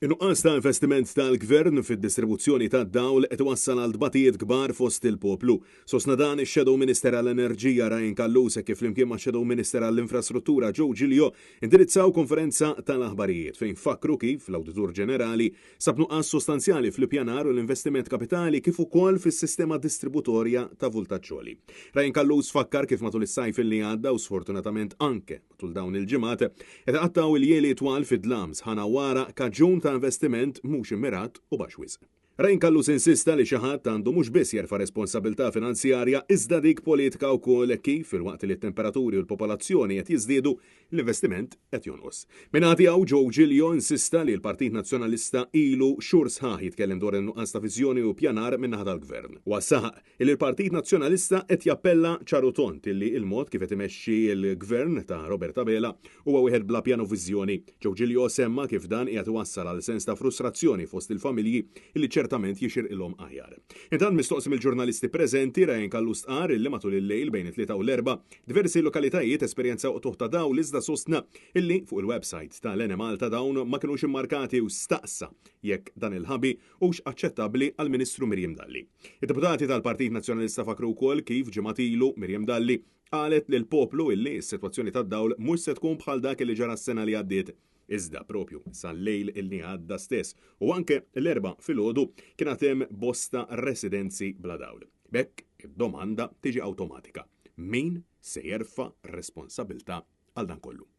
In-nuqqas ta' investiment tal-Gvern fid-distribuzzjoni tad-dawl qed iwassal għal tbatijiet kbar fost il-poplu. Sostna dan ix-Shadow Minister għall-Enerġija Ryan Callus hekk kif flimkien max-Shadow Minister għall-Infrastruttura Joe Giglio indirizzaw konferenza tal-aħbarijiet fejn fakkru kif l-Awditur Ġenerali sab nuqqas sostanzjali fl-ippjanar u l-investiment kapitali kif ukoll fis-sistema distributorja ta' vultaġġ għoli. Ryan Callus fakkar kif matul is-sajf li għadda u sfortunatament anke Matul dawn il-ġimgħat, qed iqattgħu iljieli twal fid-dlam sħana wara kaġun ta' investiment mhux immirat u baxx wisq. Ryan Callus insista li xi ħadd għandu mhux biss jerfa' responsabilità finanzjarja iżda dik politika wkoll hekk kif filwaqt li t-temperaturi u l-popolazzjoni qed jiżdiedu, l-investiment qed jonqos. Min-naħa tiegħu Joe Giglio insista li l-Partit Nazzjonalista ilu xhur sħaħ jitkellem dwar in-nuqqas ta' viżjoni u ppjanar min-naħa tal-Gvern. Huwa saħaq Illi l-Partit Nazzjonalista qed jappella ċar u tond illi l-mod kif qed imexxi l-Gvern ta' Robert Abela huwa wieħed bla pjan u viżjoni. Joe Giglio semma kif dan qiegħed iwassal għal sens ta' frustrazzjoni fost il-familji illi ċertament jixirqilhom aħjar. Intant mistoqsi mill-ġurnalisti preżenti, Ryan Callus stqarr illi matul il-lejl bejn it-Tlieta u l-Erbgħa diversi lokalitajiet esperjenzaw qtugħ ta' dawl iżda sostna illi fuq il-websajt tal-Enemalta dawn ma kinux immarkati u staqsa jekk dan il-ħabi hux aċċettabbli għall-Ministru Miriam Dalli. Id-deputati tal-Partit Nazzjonalista fakkru wkoll kif ġimgħat ilu Miriam Dalli qalet lill-poplu illi s-sitwazzjoni tad-dawl mhux se tkun bħal dak illi ġara s-sena li għaddiet. Iżda propju sal-lejl illi għadda stess u anke l-Erbgħa filgħodu kien għad hemm bosta residenzi bla dawl. B'hekk id-domanda tiġi awtomatika, min se jerfa' responsabilità għal dan kollu?